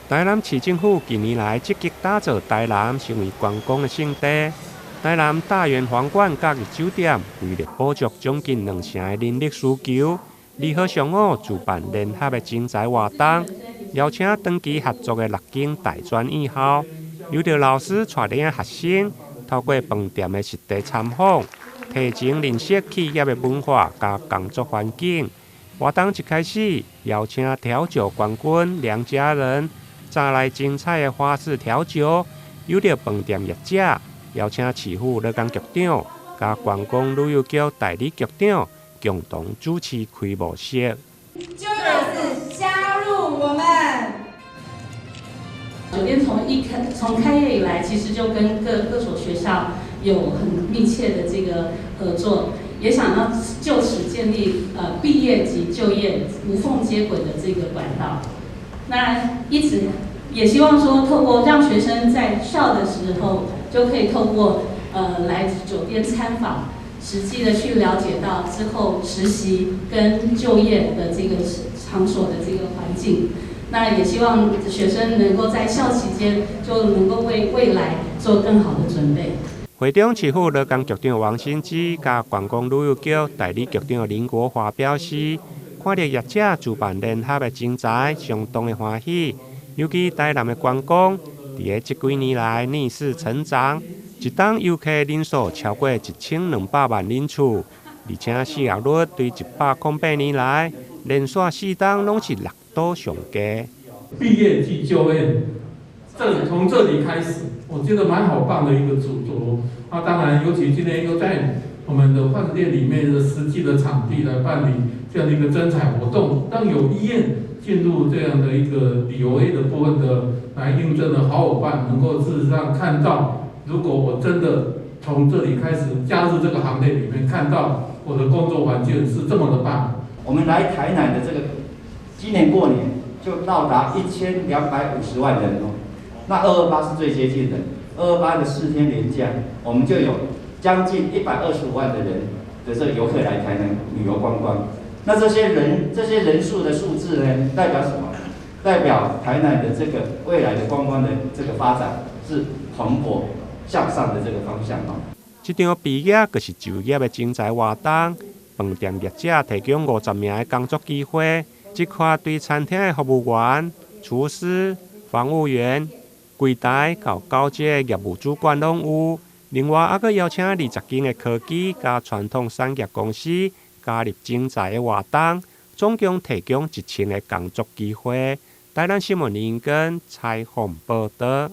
台南市政府近年來積極打造台南成為觀光的勝地。台南大圓皇冠假日酒店為了補足將近兩成的人力需求，2號上午主辦聯合的徵才活動，邀請長期合作的六間大專院校，由著老師帶領學生，透過飯店的實地參訪，提前認識企業的文化佮工作環境。活動一開始，邀請調酒冠軍梁家仁帶來精彩的花式調酒，由著飯店業者邀請市府勞工局長佮觀光旅遊局代理局長共同主持開幕式。就是加入我們。酒店從開業以來，其實就跟各所學校有很密切的這個合作，也想要就此建立畢業及就業無縫接軌的這個管道。那一直也希望說，透過讓學生在校的時候，就可以透過來酒店參訪，實際的去了解到之後實習跟就業的這個場所的這個環境。那也希望學生能夠在校期間就能夠為未來做更好的準備。會中市府勞工局長王新之佮觀光旅遊局代理局長林國華表示，看著業者主辦聯合的徵才，相當的歡喜。尤其台南的觀光，佇咧這幾年來逆勢成長，一冬遊客人數超過1200萬人次，而且失業率對108年來連續四冬攏是六都上低。畢業即就業，這從這裡開始，我覺得蠻好棒的一個主軸。那當然，尤其今天又在我們的飯店裡面的實際的場地來辦理這樣的一個徵才活動，讓有意願進入這樣的一個旅遊業的部分的來應徵的好夥伴，能夠事實上看到，如果我真的從這裡開始加入這個行列裡面，看到我的工作環境是這麼的棒。我們來台南的這個今年過年就到達1250萬人哦，那二二八是最接近的，二二八的4天連假，我們就有將近125萬的人的這個遊客來台南旅遊觀光。那這些人數的數字呢，代表什麼？代表台南的這個未來的觀光的這個發展是蓬勃向上的這個方向哦。這場畢業閣是就業的徵才活動，飯店業者提供50名的工作機會，這塊對餐廳的服務員、廚師、房務員、櫃檯到高階的業務主管攏有。另外，猶閣邀請20間的科技佮傳統產業公司加入徵才的活動，總共提供1000個工作機會。台南新聞林根採訪報導。